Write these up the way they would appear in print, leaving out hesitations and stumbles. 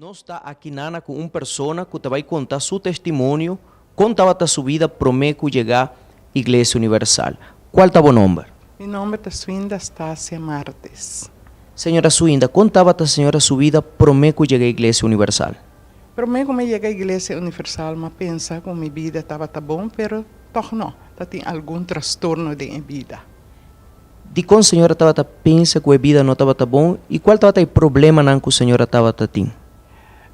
Nos ta aki nana ku un persona ku ta bai konta su testimonio kon tabata su bida promé ku yega Iglesia Universal. Kual ta bo nomber? Mi nomber ta Swinda Stasia Martes. Señora Swinda, kon tabata señora su bida promé ku yega Iglesia Universal? Promé ku mi yega Iglesia Universal m'a pensa ku mi bida tabata bon, pero tòg no, ta tin algun trastorno den e bida. Dikon señora tabata pensa ku e bida no tabata bon i kual tabata e problemanan ku señora tabata tin?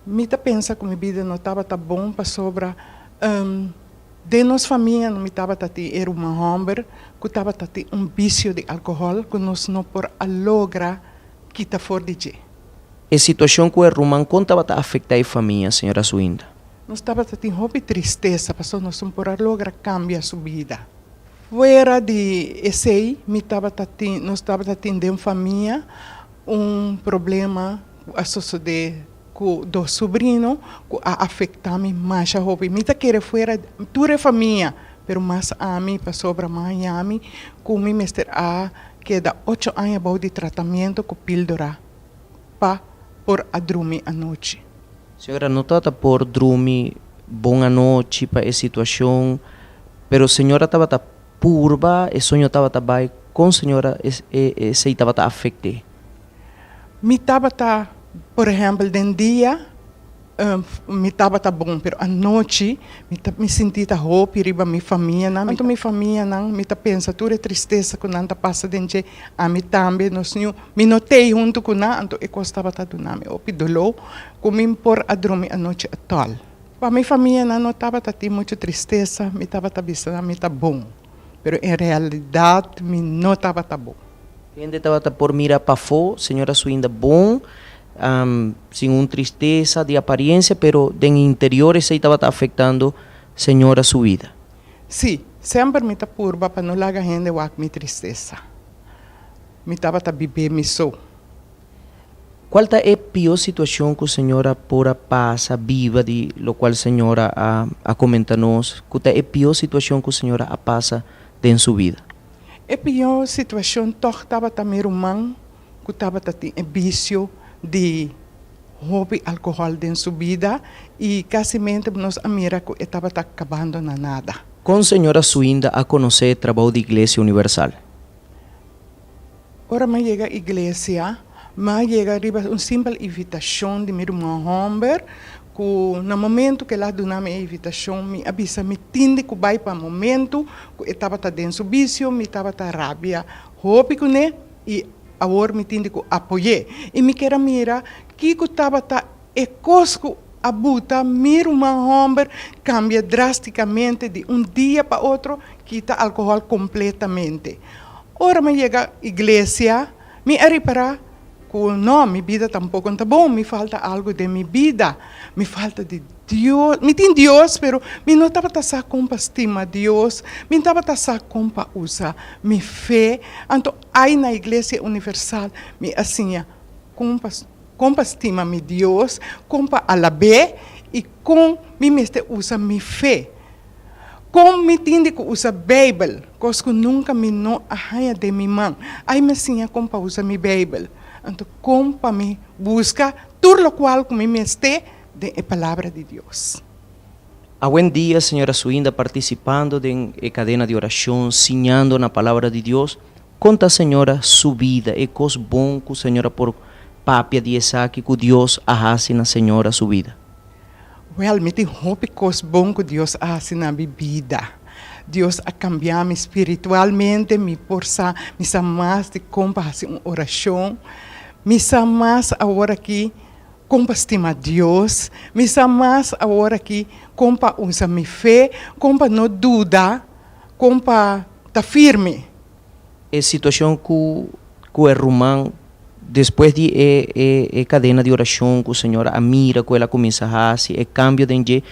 Mi ta pensa ku mi bida no tabata bon pasobra den nos famia mi tabata tin e ruman hòmber ku tabata tin un bisio di alkohòl ku nos no por a logra kita for di dje. E situashon ku e ruman kon tabata afektá e famia, señora Suinda? Nos tabata tin hopi tristesa pasobra nos no por a logra kambia su bida. Fuera di esei mi tabata tin, nos tabata tin den famia un problema ku a sosodé ku dos subrino ku a afektá mi masha hopi. Mi ta kere fuera tur e famia, pero mas ami pasobra mas haña mi ku mi mester a keda ocho aña bou di tratamiento ku píldora pa por a drumi anochi. Señora no tabata por drumi bon anochi pa e situacion, pero señora tabata purba, e soño tabata bay, con señora esey tabata afecte? Mi tabata, por ehempel den dia mi tabata bon, pero anochi mi ta mi sinti ta hopi riba mi famianan, anto mi famianan mi ta pensa tur e tristesa cu nan ta pasa den dje, ami tambe nos ñu Mi no tei huntu ku nan, anto e kos tabata duna mi hopi doló ku mi por a drumi anochi atòl. Pa mi famianan no tabata tin muchu tristesa, mi tabata bisa nan mi ta bon, pero en realidat mi no tabata bon. Hende tabata por mira pafó, señora Suinda bon, sin un tristesa di apariencia, pero den interior esei tabata afectando señora su vida. Sí, semper mi ta purba pa no laga hende wak mi tristesa. Mi tabata bibé mi so. Cual ta e pió situacion cu señora por a pasa biba di locual señora a a comenta nos cu ta e pió situacion cu señora a pasa den su bida? E pió situacion tog tabata mi ruman cu tabata tin e bicio di hopi alcohol den su bida y casimente nos a mira cu e tabata cabando na nada. Con señora Suinda a conoce e trabou di Iglesia Universal? Ora mi a yega iglesia, mi a yega riba un simpel invitashon di mi ruman hòmber ku na momentu ku el a duna mi e invitashon mi a bisa mi tin di ku bai pa momentu ku e tabata den su bisio mi tabata rabia hopi kuné i awor mi tin di ku apoy'é i mi ker a mira kiko tabata E kos ku a buta mi ruman hòmber kambia drástikamente di un dia pa otro, kita alkohòl kompletamente. Ora mi a yega iglesia, mi a ripará ku nò, mi bida tampoko no ta bon, mi falta algu den mi bida, mi falta di Dios. Mi tin Dios, pero mi no tabata sa kon pa stima Dios, mi no tabata sa kon pa usa mi fe. Anto ai na Iglesia Universal mi a siña kon pa. Kon pa stima mi Dios, kon pa alab'é i kon mi mester usa mi fe. Kon mi tin di ku usa Beibel, kos ku nunka mi no a haña den mi man. Ai mi a siña kon pa usa mi Beibel. Anto kon pa mi buska tur lokual ku mi mester den e Palabra di Dios. Awendia señora Suinda partisipando den e kadena di orashon, siñando na Palabra di Dios. Kon ta señora su bida, e kos bon ku señora por papia di esaki ku Dios a hasi na señora su bida? Wèl, mi tin hopi kos bon ku Dios a hasi na mi bida. Dios a kambia mi spiritualmente, mi por sa, mi sa mas di kon pa hasi un orashon, mi sa mas awor aki kon pa stima Dios, mi sa mas awor aki kon pa usa mi fe, kon pa no duda, kon pa ta firme. E situacion cu cu e ruman despues di e e e cadena di oracion cu señora a mira cu el a cuminsa haci e cambio den dje,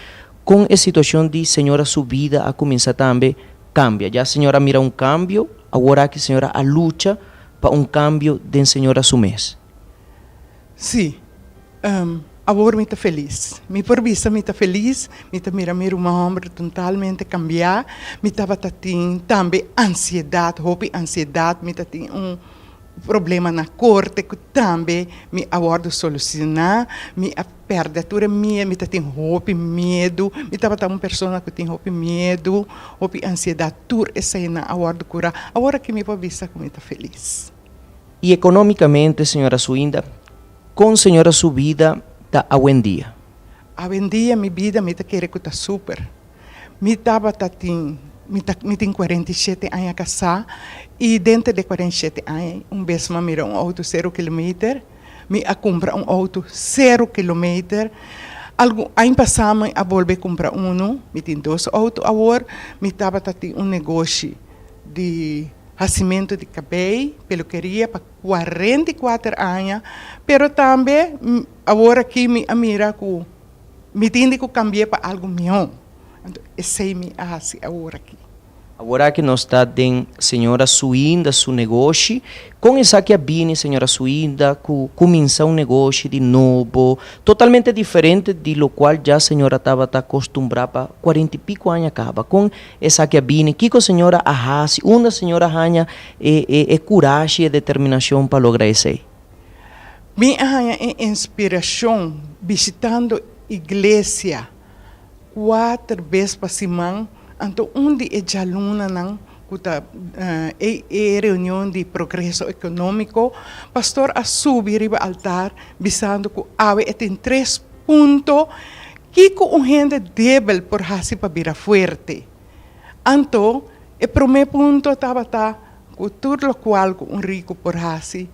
con e situacion di señora su bida a cuminsa tambe cambia? Ya señora a mira un cambio, awor aki señora a lucha pa un cambio den señora su mes. Sí. Awor mi ta felis. Mi por bisa mi ta felis, mi ta mira mi ruman hòmber totalmente kambiá. Mi tabata tin tambe ansiedat, hopi ansiedat, mi ta tin un. Problema na korte ku tambe mi a wòrdu solushoná. Mi a pèrdè tur e miedu, mi ta tin hopi miedu, mi tabata un persona ku tin hopi miedu, hopi ansiedat, tur eseinan a wòrdu kurá. Awor aki mi por bisa ku mi ta felis. I ekonómikamente, señora Suinda, kon señora su bida ta awendia? Awendia mi bida mi ta kere ku ta super. Mi tabata tin, mi ta, mi tin 47 aña kasá i denter di e 47 aña un bes mi a mira un outo sero kilometer, mi a kumpra un outo sero kilometer. Algun aña pasá mi a bolbe kumpra unu, mi tin dos outo awor. Mi tabata tin un negoshi di hasimentu di kabei, pelukeria, pa 44 aña, pero tambe awor aki mi a mira ku Mi tin di ku kambi'é pa algu mihó. Anto esei mi a hasi aworaki. Aworaki nos ta den señora Suinda su negoshi. Kon esaki a bini señora Suinda ku kuminsá un negoshi di nobo, totalmente diferente di lokual ya señora tabata akostumbrá pa kuarenta i piko aña kaba? Kon esaki a bini? Kiko señora a hasi? Unda señora a haña e e kurashi, e determinashon pa logra esei? Mi a haña e inspirashon bishitando iglesia kuater bes pa siman, anto un di e djalunanan ku ta e e reunion di progreso ekonómiko, pastor a subi riba altar bisando ku awe e tin tres punto kiko un hende debel por hasi pa bira fuerte. Anto e promé punto tabata ku tur lokual ku un riku por hasi,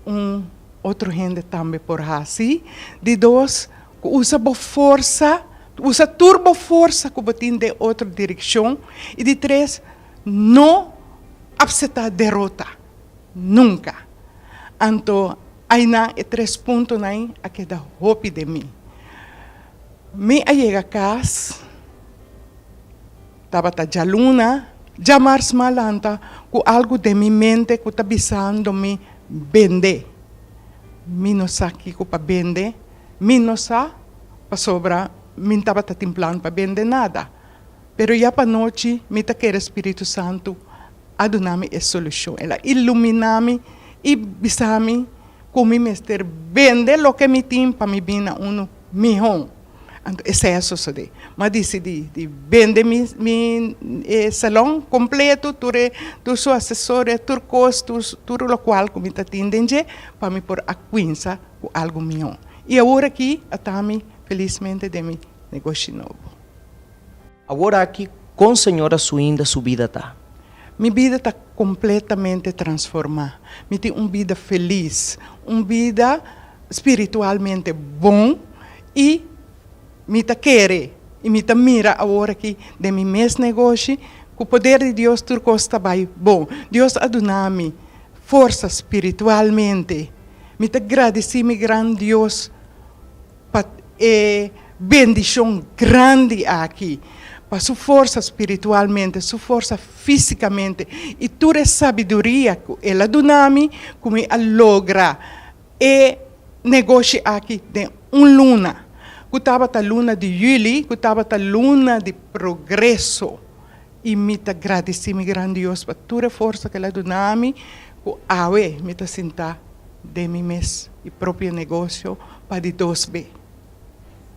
un otro hende tambe por hasi. Di dos, ku usa bo forsa, usa tur bo forsa ku bo tin den otro direkshon. I di tres, no apseptá derota, nunka. Anto ainan e tres puntonan a keda hopi den mi. Mi a yega kas. Tabata djaluna, djamars m'a lanta ku algu den mi mente ku ta bisando mi bende. Mi no sa kiko pa bende, mi no sa pasobra mi n'tabata tin plan pa bende nada. Pero ya pa nochi mi ta kere Spiritu Santu a duna mi e solushon. El a ilumina mi i bisa mi ku mi mester bende loke mi tin pa mi bin na unu mihó. Anto esei a sosodé. Mi a disidí di bende mi mi e salon kompleto, tur e tur su asesorio, tur kos, tur tur lokual ku mi ta tin den dje pa mi por a kuinsa ku algu mihó. I awor aki a ta mi felismente den mi negoshi nobo. Awor aki kon señora Suinda su bida ta? Mi bida ta kompletamente transformá. Mi tin un bida felis, un bida spiritualmente bon i mi ta kere i mi ta mira awor aki den mi mes negoshi ku poder di Dios tur kos ta bai bon. Dios a duna mi forsa spiritualmente. Mi ta gradisí mi gran Dios pa e bendishon grandi aki, pa su forsa spiritualmente, su forsa físikamente i tur e sabiduria ku el a duna mi ku mi a logra e negoshi aki den un luna, ku tabata luna di yüli, ku tabata luna di progreso. I mi ta gradisí mi gran Dios pa tur e forsa ku el a duna mi, ku awe mi ta sintá den mi mes i propio negosio pa di dos be.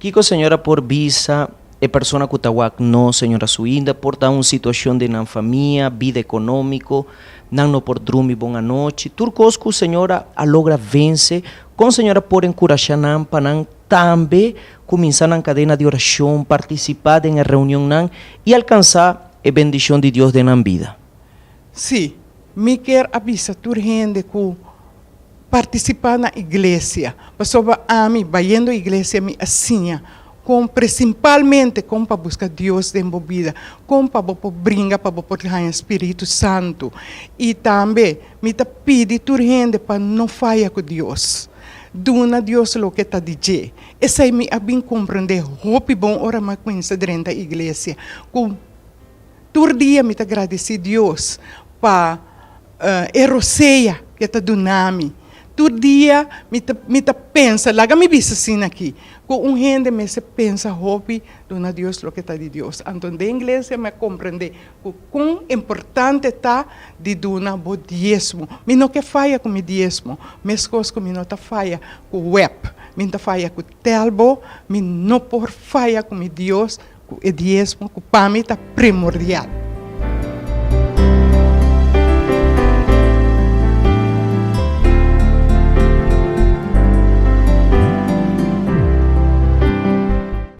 Kiko señora por bisa e persona ku ta wak no, señora Suinda, por ta un situashon den nan famia, bida ekonómiko, nan no por drumi bon anochi, tur kos ku señora a logra vense, kon señora por enkurashá nan pa nan tambe kuminsá nan kadena di orashon, partisipá den e reunionnan i alkansá e bendishon di Dios den nan bida? Sí, mi kier a bisa tur hende ku partisipá na iglesia, pasobra ami bayendo iglesia mi a siña kon presimpalmente kon pa buska Dios den bo bida, kon pa bo por bringa pa bo por haña Spiritu Santu. I tambe mi ta pidi tur hende pa no faya ku Dios, duna Dios loke ta di dje. Esei mi a bin komprendé hopi bon ora mi a kuminsá drenta iglesia, ku tur dia mi ta gradisí Dios pa e rosea ku e ta duna mi. Tur dia mi ta mi ta pensa, laga mi bisa asina aki, ku un hende mester pensa hopi duna Dios loke ta di Dios. Anto den iglesia mi a komprendé ku kon importante ta di duna bo diesmo. Mi no ke faya ku mi diesmo, meskos ku mi no ta faya ku web, mi no ta faya ku Telbo, mi no por faya ku mi Dios ku e diesmo ku pa mi ta primordial.